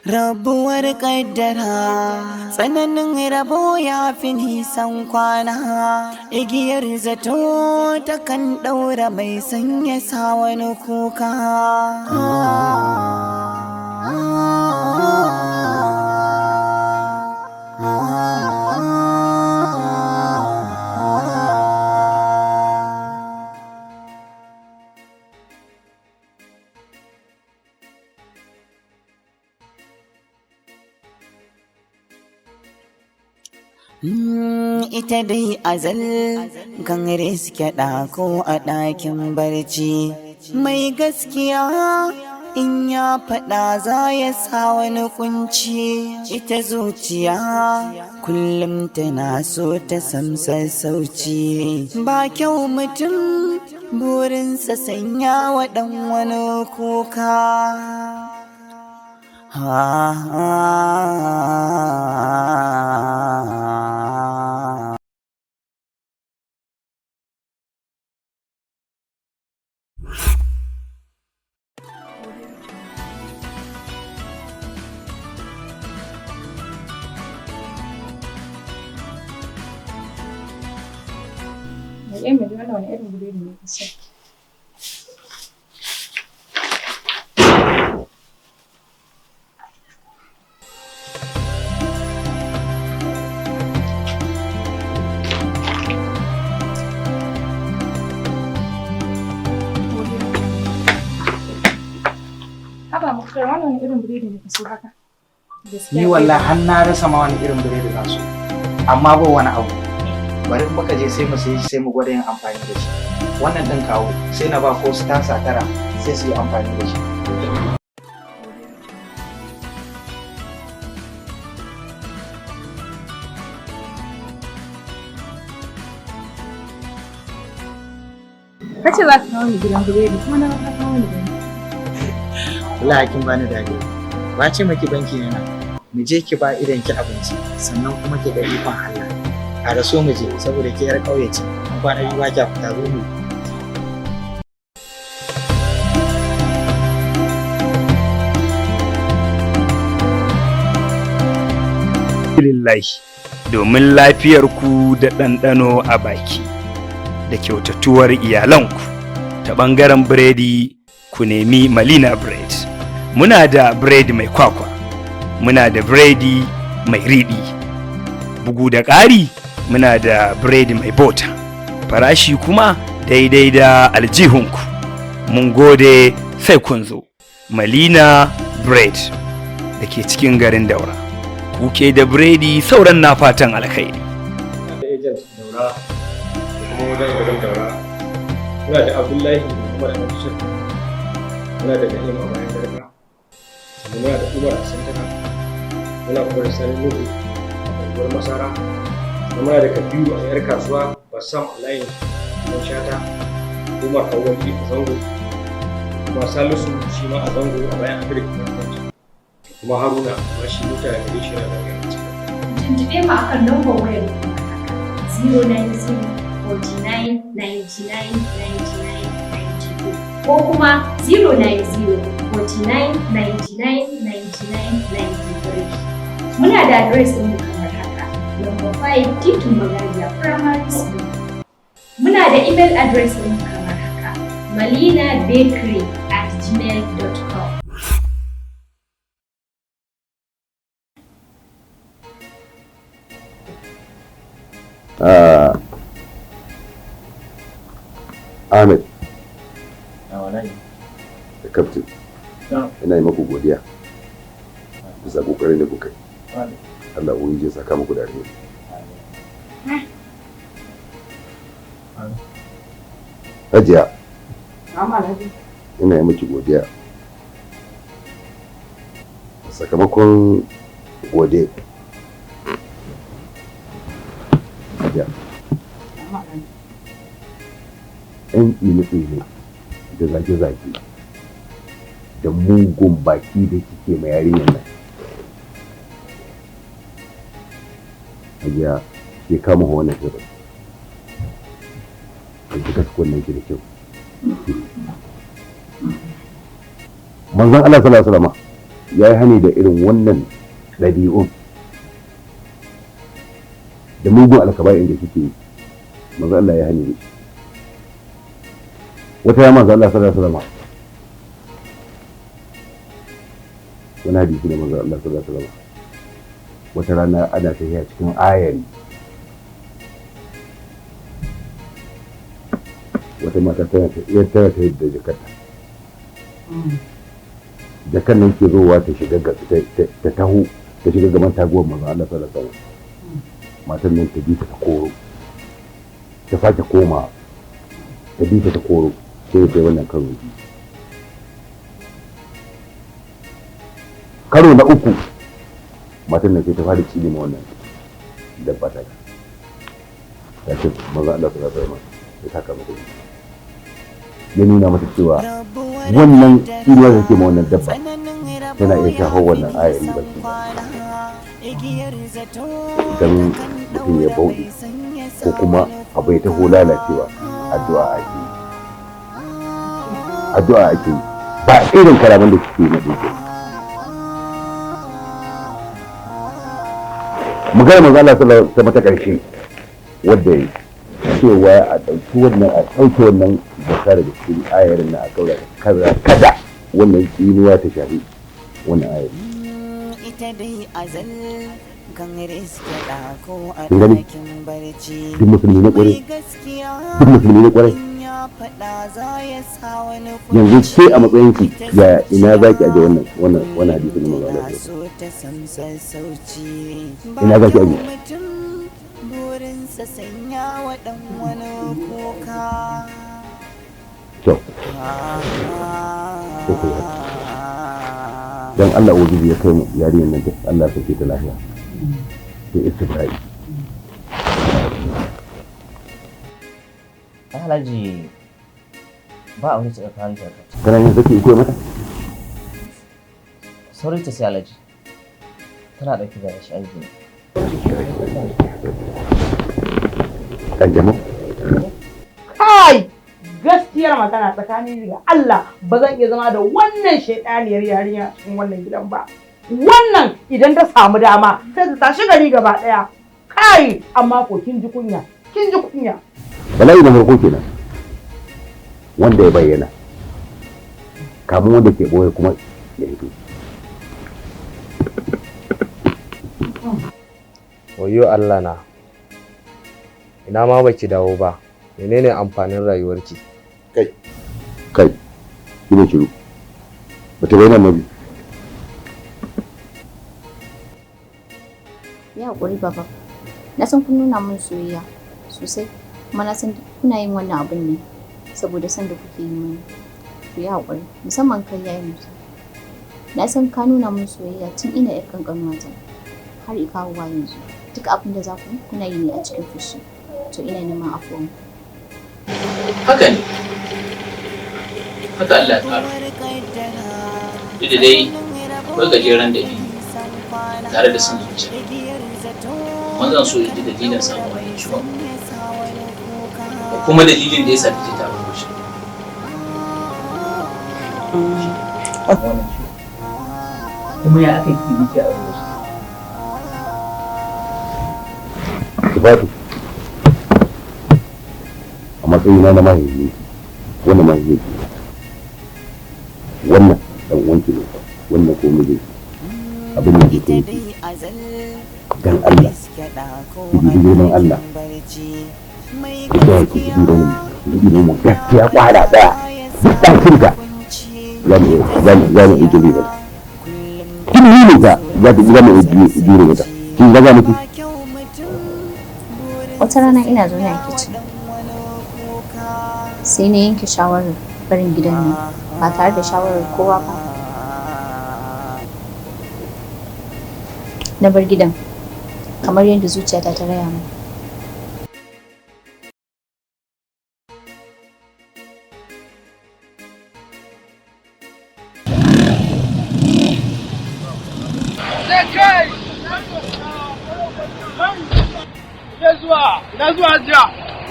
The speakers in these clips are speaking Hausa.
Rabuwar kaddara, tsananin rabo ya fi nisan kwana. Igiyar zato ta kan ɗaura mai sanya sa wani kuka. Ita dai azal kan riske ɗako a ɗakin barci. Mai gaskiya in ya faɗa za ya sa wani kunci. Ita zuciya kullum tana so ta sam sassauci. Ba kyau mutum burinsa sanya wa ɗan wani kuka. Ha ha. Mai mu ji wannan wani irin biredi ne ka so? Haba Muktar, wannan wani irin biredi ne ka so haka? Ni wallahi har na rasa ma wani irin biredi zan so. Amma ba wani abu. Bari in muka je sai mu sayi shi, sai mu gwada yin amfani da shi. Wannan ɗin kawo sai na ba ko su tasa tara sai su yi amfani da shi. Ka ce za ka kawo ni gidan biredi kuma na ka kawo ni banki. Wallahi kin bani dariya. Ba ce maki banki ne na. Mu je ki ba idan ki abinci sannan kuma ki ga ikon Allah. A raso mu je saboda ke yar ƙauye ce. An kwana biyu ba kya fita, zo mu. Alhamdulillahi, domin lafiyarku da ɗanɗano a baki da kyautatuwar iyalanku ta ɓangaren biredi, ku nemi Malina Bread. Muna da biredi mai kwakwa, muna da biredi mai riɗi, bugu da ƙari muna da biredi mai butter, farashi kuma daidai da aljihunku. Mun gode, sai kun zo Malina Bread da ke cikin garin Daura, kuke da biredi. Sauran na fatan alkhairi. Muna da agent Daura da kuma wajen garin Daura. Muna da Abdullahi Muhammad Abdul, muna da Na'im a bayan garka, sannan muna da Umar a Santana, muna kuma da Sani Nuhu a unguwar Masara, sannan muna da Kabiru a yar kasuwa, Bassam a layin Gidan Shata, Umar Awwali a Zango, kuma Salisu shi ma a Zango a bayan Afirka, kuma Haruna ma shi mota da gare shi yana zagaya a cikin. Tuntuɓe mu akan lambar wayar mu kamar haka: 090 49 99 99 92 ko kuma 090 49 99 99 93. Muna da adres ɗin mu kamar haka: number 5 Titin Magajiya Primary School. Muna da email address ɗin mu kamar haka: malinabakery@gmail.com. Ahmed A wallahi. da Captain, ina yi maku godiya bisa kokarin da kuka yi. Allah ubangiji ya saka muku da alheri. Hajiya, Na'am, Alhaji. ina yi miki godiya sakamakon gode. Hajiya, Na'am, Alhaji. 'yan tsine-tsine da zage-zage da mugun baki da kike ma yarinyar nan. Hajiya, ke kama wannan shirin. Da kika kunnen ki da kyau. Manzon Allah sallallahu alaihi wasallam ya yi hani da irin wannan ɗabi'un da mugun alkaba'in da kike yi. Manzo Allah ya hani da shi. Wata ya manzo Allah sallallahu alaihi wasallam, wani hadisi da manzo Allah sallallahu alaihi wasallam, wata rana ana tafiya cikin ayari, wata mata tana ta tana ta da jakarta, jakan nan ke zowa ta shiga ta taho ta shiga gaban taguwar manzo Allah sallallahu alaihi wasallam. Matan nan ta bi ta koro, ta sake koma ta bi ta koro, sai ta yi wannan karo biyu. Karo na uku matan nan sai ta fara cile ma wannan dabba ta ta ce manzo Allah sallallahu alaihi wasallam ya taka mata, ya nuna mata cewa wannan tsinuwa da take ma wannan dabba tana iya shaho wannan ayari baki. Idan mutum ya bauɗe ko kuma abu ya taho lalacewa, addu'a ake yi, addu'a ake yi, ba irin kalaman da suke na ɗauke. Magana manzo Allah sallallahu alaihi wasallam ta ƙarshe wadda ya cewa a ɗauki wannan, a ɗauke wannan zakka daga cikin ayarin na, a kaura kaza kada wannan tsinuwa ta shafi wannan ayar. Ita dai azal kan riske ko a Kin gani? ɗakin barci. Duk musulmi na ƙwarai, Mai gaskiya duk musulmi na ƙwarai. in ya faɗa za ya sa wani Yanzu ke a matsayin ki, ya ina zaki aje wannan hadisi na manzo Allah? So ta sam sassauci. Ina zaki aje? Mutum burinsa sanya wa ɗan wani kuka. To, sai ku yi haka. Dan Allah ubangiji ya kai mu yarinyar nan da Allah ya sauke ta lafiya, sai istibra'i. Ai Alhaji, ba aure tsakanin ta. Kana yin saki ko mata? Sauri ta sai Alhaji. Tana ɗauke da HIV ne. Kanjamau. Kai! Gaskiyar magana, tsakanin da Allah, ba zan iya zama da wannan shaidaniyar yarinya a cikin wannan gidan ba. Wannan idan ta samu dama sai ta tashi gari gaba daya. Kai! Amma ko kin ji kunya, kin ji kunya. Bala'i na farko kenan wanda ya bayyana, kamun wanda ke boye kuma ya hito. Wayyo Allah na. Ina ma baki dawo ba. Menene amfanin rayuwarki? Kai, kai, ina shiru bata bayyana mabi. Ya haƙuri baba. Na san kun nuna min soyayya sosai, kuma na san kuna yin wannan abun ne saboda san da kuke yi mini. Ku yi haƙuri, musamman kai yayi Musa. Na san ka nuna min soyayya tun ina yar ƙanƙanuwata har ikawowa yanzu. Duk abin da za ku yi, kuna yi ne a cikin fushi. To, ina neman afuwan. Haka ne, haka Allah ya tsara. Duk da dai akwai gajeren dalili tare da son zuciya, amma zan so in ji dalilin samun wannan ciwon da kuma dalilin da ya sa ta je ta aure shi. Wannan ciwo kuma ya aka yi ki aure shi? Sifatu, a matsayina na mahaifi, wannan mahaifi, wannan dan uwanki ne, wannan ko mijinki, abin da ke yi, dan Allah ki dubi girman Allah, ki tsaya ki dubi wannan mu gaskiya kwara daya, duk ɗakin ka za mu iya jure mata. Kin yi ta za ta za mu iya jure mata. Kin ga za miki. Wata rana ina zaune a kicin, sai na yanke shawarar barin gidan nan ba tare da shawarar kowa ba. Na bar gidan kamar yadda zuciyata ta raya min. Ina zuwa, hajiya?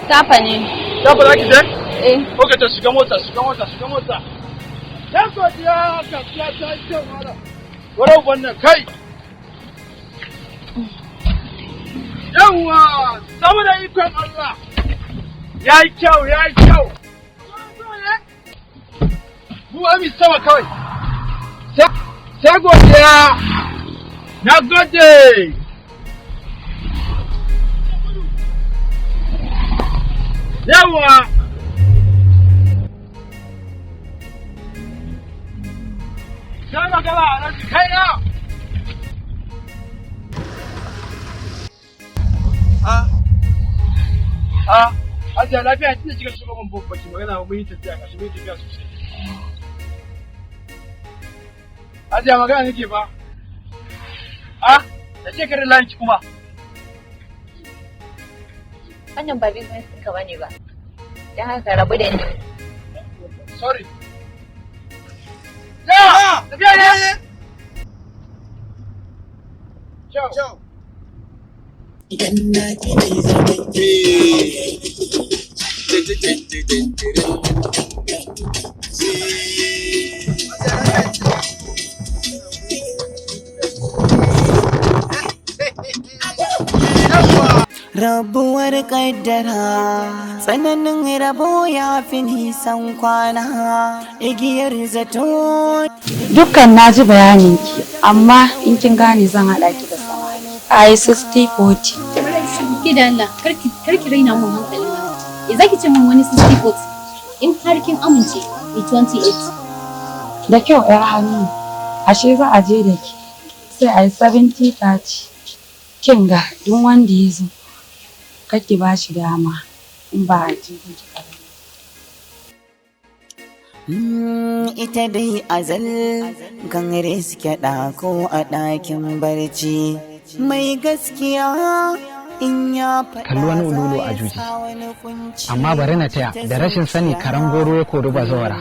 Tafa ne. Tafa za ki je? Eh. Ok, to shiga mota, shiga mota, shiga mota. Ya godiya, kasuwa ta yi kyau, malam. Warau wannan kai. Yawwa, saboda ikon Allah. Ya yi kyau, ya yi kyau. Mu ami sama kawai. Sai godiya. Na gode. Yawwa. Sai magana a nan kai na. A Hajiya lafiya tunda kika shigo mun baki magana ba, mun yi tafiya gashi mun yi tafiya sosai. Hajiya magana nake ba. A da ce kare layin ki kuma. Wannan ba business ɗinka ba ne ba. Don haka rabu da ni. Sorry. Ya! Tafiya ne! Ciao. Idan na ki dai zaman ki. Rabuwar kaddara, tsananin rabo ya fi nisan kwana, igiyar zato. Dukkan na ji bayaninki, amma in kin gane zan haɗa ki da samari. Ai 60-40. Ki da Allah, karki karki raina mun hankali ma. Ya zaki ce mun wani 60 in har kin amince ni 28. Da kyau 'yar hannu, ashe za a je da ki. Sai a yi 70-30. Kin ga duk wanda ya zo, kar ki ba shi dama in ba a ji ki ba. Ita dai azal kan riske ko a ɗakin barci, mai gaskiya in ya faɗa Kalli wani ululu a juji, amma bari na taya da rashin sani karan goro ya kori bazawara.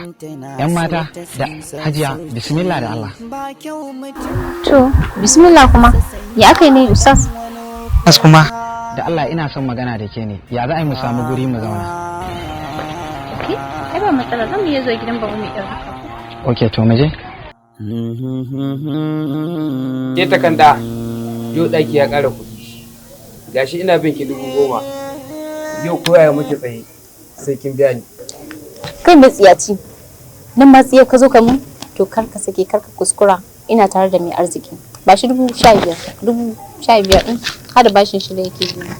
Yan mata da hajiya, bismillah da Allah. To, bismillah kuma. Ya aka yi ne, Ustaz? As kuma da Allah ina son magana da ke ne, ya za a yi mu samu guri mu zauna? Okay, ai ba matsala, zan iya zuwa gidan babu mai ɗan haka. Ok, to mu je. Ke takanda, yau ɗaki ya ƙara kuɗi. Gashi ina bin ki 10,000. Yau koyaya muke tsaye sai kin biya ni. Kai matsiyaci. Nan ma tsiya ka zo ka mun? To kar ka sake, kar ka kuskura. Ina tare da mai arziki. Ba shi 15,000, 15,000 ɗin har da bashin shi da yake biya.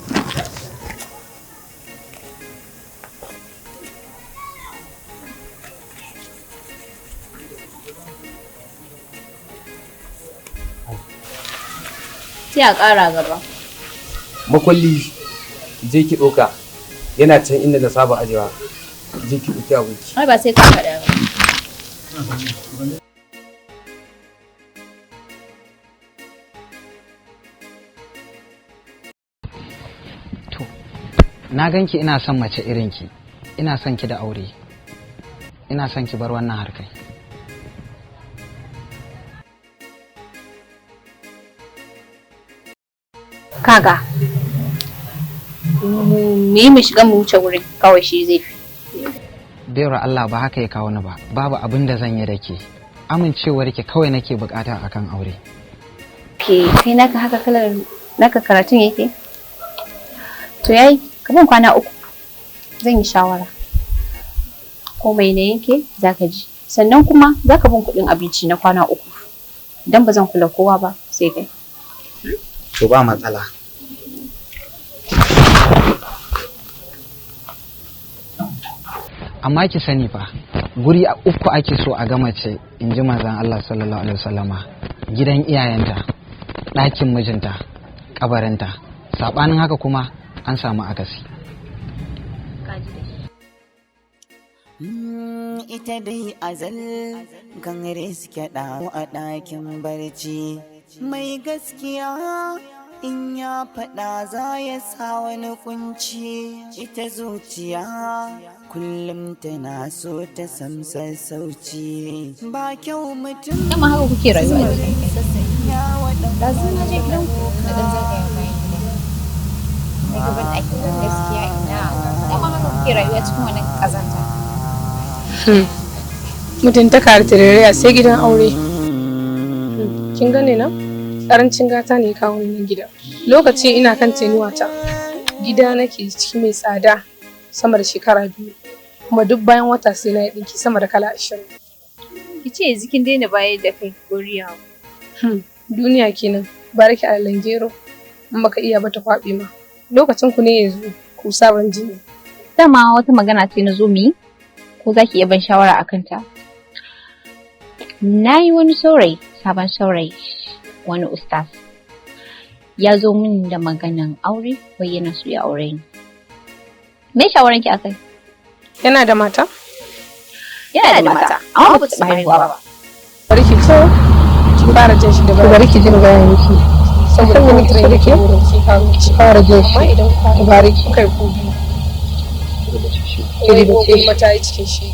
Sai a ƙara gaba. Makulli je ki ɗauka, yana can inda na saba ajewa. Je ki ɗauki abinci. Ai ba sai ka faɗa ba. Na ganki, ina son mace irinki, ina son ki da aure, ina son ki bar wannan harkai. Kaga. Mu yi mu shiga mu wuce wurin kawai, shi zai fi. Bayar Allah, ba haka ya kawo ni ba. Babu abin da zan yi da ke, amincewar ki kawai nake bukata akan aure. Ke kai naka haka kalar naka karatun yake? To yayi, ka ban kwana 3. Zan yi shawara. Komai na yanke zaka ji. Sannan kuma zaka bin kuɗin abinci na kwana 3. Dan ba zan kula kowa ba sai kai. To ba matsala. Amma ki sani fa, guri a uku ake so a gama ce, in ji manzon Allah sallallahu alaihi wasallama: gidan iyayenta, ɗakin mijinta, kabarinta. Saɓanin haka kuma an samu akasi. Ita dai azal kan riske ɗawo a ɗakin barci, mai gaskiya in ya faɗa za ya sa wani kunci, ita zuciya kullum tana so ta samsar sauci, ba kyau mutum. Dama haka kuke rayuwa a gidan. Ɗazu na je gidan ku na ɗan zagaya bayan gida. Na ga ban ɗakin nan gaskiya ina. Dama haka kuke rayuwa cikin wannan ƙazanta. Mutuntaka da tarayya sai gidan aure. Kin gane nan? Karancin gata ne ya kawo ni nan gida. Lokacin ina kan tenuwata, gida nake ciki mai tsada sama da shekara 2. Kuma duk bayan wata sai na yi ɗinki sama da kala 20. Ki ce yanzu kin daina bayar da kai goriya. Duniya kenan, bariki alalan gero, in baka iya ba ta kwaɓe ma. Lokacin ku ne yanzu, ku sabon jini. Dama wata magana ce na zo mu yi, ko za ki iya ban shawara a kanta? Na yi wani saurayi, sabon saurayi, wani ustaz. Ya zo min da maganan aure, wai yana so ya aure ni. Me shawaran ki akai? Yana da mata? Yana da mata, amma ba ta taɓa haihuwa ba. Bari ki so, ki fara jin shi da bari ki jin gaya miki. Saboda wani kiran yake wurin ki kawo ki fara jin shi. Amma idan ku bari ki kai ku biyu. Ki ribace shi. Mata yi cikin shi.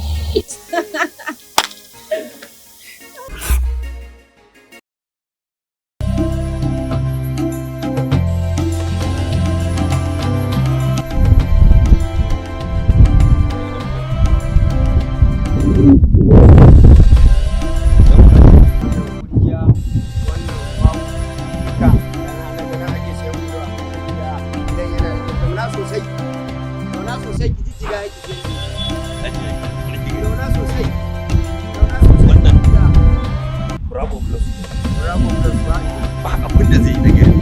Ba abin da zai yi na gari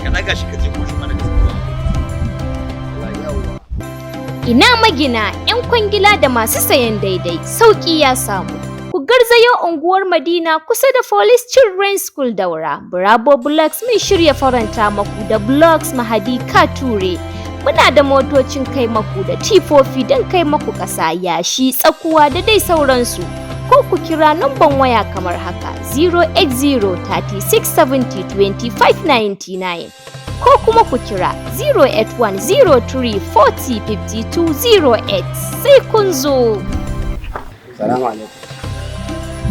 ka daga shi ka je ko shi mana gaskiya. Ina magina 'yan kwangila da masu sayan daidai, sauƙi ya samu. Ku garzayo unguwar Madina kusa da Police Children's School Daura. Bravo Blocks mun shirya faranta maku da Blocks Mahadi Kature. Muna da motocin kai maku da tifofi don kai maku ƙasa, yashi, tsakuwa da dai sauransu. Ko ku kira namban waya kamar haka 080 3670 2599. Ko kuma ku kira 08103405208 sai kun zo. Salamu alaikum.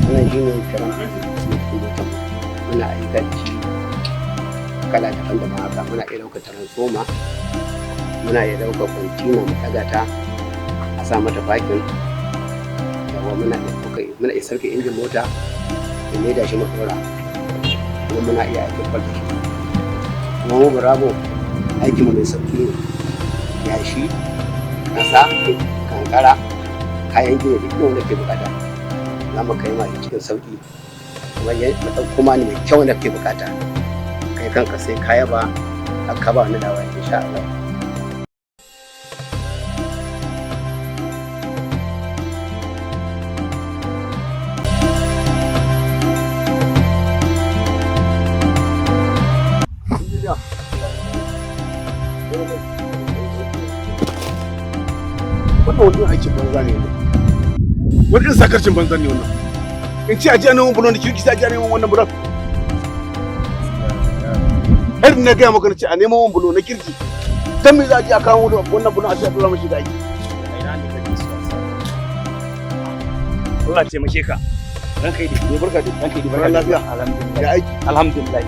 Wannan shi ne kiran motar. Muna aika da shi kala daban-daban haka. Muna iya ɗaukar transformer, muna iya ɗaukar kwantina mu ɗaga ta a sa mata fakin. Yawwa muna iya ɗaukar, muna iya sauke injin mota mu maida shi mu ɗora. Kuma muna iya aikin kwal da shi. Kuma mu Bravo aikinmu mai sauƙi ne. Yashi, ƙasa, kankara, kayan gini duk wanda ke bukata za mu kai ma cikin sauƙi. Kuma mu ɗauko ma ne mai kyau wanda ke bukata. Kai kanka sai ka yaba har ka ba wani labari insha Allah. Wannan wani aikin banza ne wannan. Wani irin sakarcin banza ne wannan. In ce a ji a neman bulon da kirki sai a ji a neman wannan bulon. Har na gaya maka na ce a neman wannan bulo na kirki. Dan me za a je a kawo wannan bulon a ce a dora mashi da aiki. Allah taimake ka. Ranka yi ne barka da ranka yi barka lafiya. Alhamdulillah. Ya aiki. Alhamdulillah.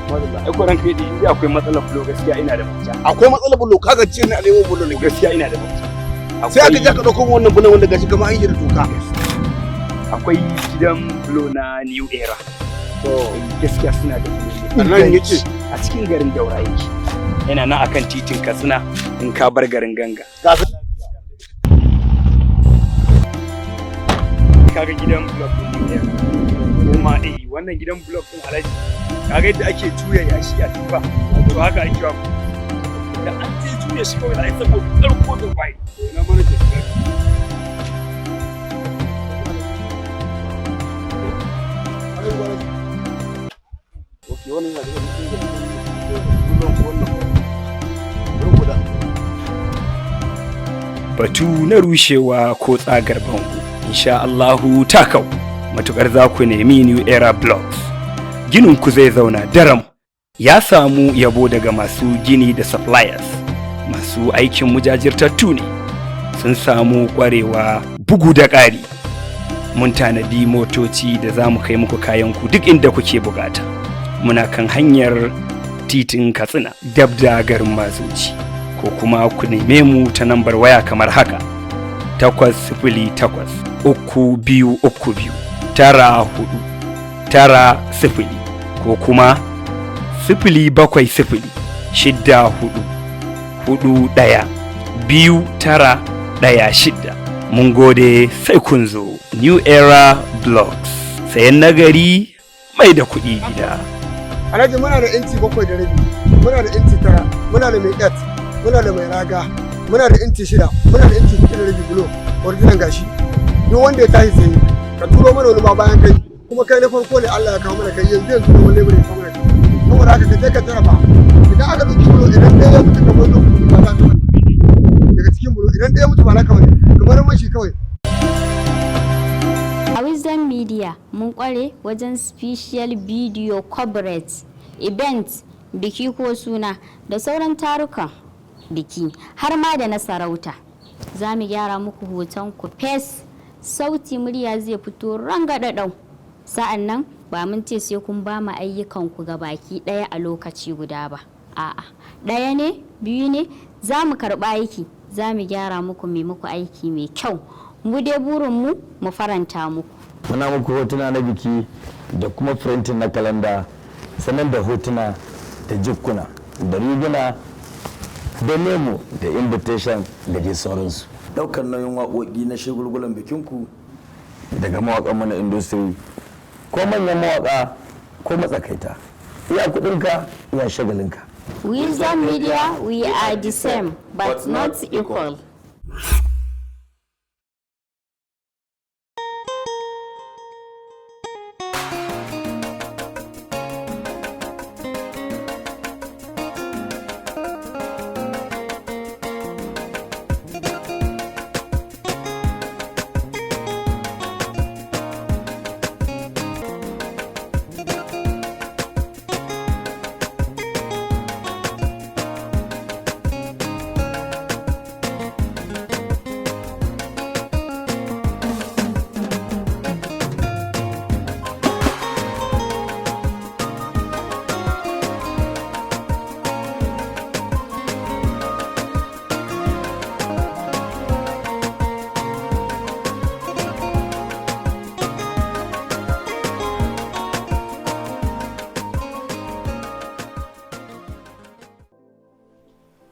Ai ko ranka yi in akwai matsalar bulo gaskiya ina da mafita. Akwai matsalar bulo kaga ce ne a neman bulo ne gaskiya ina da mafita. Sai aka je aka ɗauko wannan bulon wanda gashi kamar an yi da toka. Akwai gidan bulo na New Era. To gaskiya suna da bulo. A nan yake? A cikin garin Daura yake. Yana nan akan titin Katsina in ka bar garin Ganga. Kaga gidan block din New Era. Kuma eh wannan gidan block din Alhaji. Kaga yadda ake juya yashi a tifa. To haka ake wa. Da an je juya shi kawai za a yi saboda tsarko da kwai. Na mana ke. Ok, wannan yana da bulon wannan. Bari mu da. Batu na rushewa ko tsagar bango, insha Allahu ta kau. Matukar za ku nemi New Era Blocks. Ginin ku zai zauna daram. Ya samu yabo daga masu gini da suppliers. Masu aikin mujajirtattu ne. Sun samu kwarewa bugu da ƙari. Mun tanadi motoci da za mu kai muku kayan ku duk inda kuke bukata. Muna kan hanyar titin Katsina dab da garin Mazuci. Ko kuma ku neme mu ta nambar waya kamar haka: 808 3232 9490 Ko kuma 07064412916. Mun gode, sai kun zo. New Era Blocks, sayan nagari mai da kuɗi gida. Alhaji, muna da inci 7.5, muna da inci 9, muna da mai 8, muna da mai raga, muna da inci 6, muna da inci 4.5 bulo, original gashi. Duk wanda ya tashi tsaye, ka turo mana wani ma bayan kai, kuma kai na farko ne Allah ya kawo mana kai yanzu yanzu, kuma lebur ya kawo mana kai. Saboda haka ka je ka jarraba. Idan aka ɗauki bulo, idan ɗaya ya mutu, kamar lokacin ba za ka bane. Daga cikin bulo idan ɗaya mutu ba naka bane, kamar mashi kawai. A Wisdom Media mun kware wajen special video coverage, event, biki ko suna da sauran tarukan biki, har ma da na sarauta. Za mu gyara muku hoton ku fes, sauti, murya zai fito rangadadau. Sa'an nan ba mun ce sai kun ba mu ayyukan ku ga baki ɗaya a lokaci guda ba. A'a, ɗaya ne, biyu ne, za mu karɓa aiki, za mu gyara muku, mai muku aiki mai kyau. Mu dai burinmu mu faranta muku. Muna muku hotuna na biki da kuma printing na kalanda, sannan da hotuna da jikkuna da riguna da memo da invitation da dai sauransu. Daukar nauyin waƙoƙi na shagulgulan bikinku. Daga mawaƙan mana industry, ko manyan mawaƙa ko matsakaita, iya kuɗinka iya shagalinka. Wisdom Media, we are the same but not equal.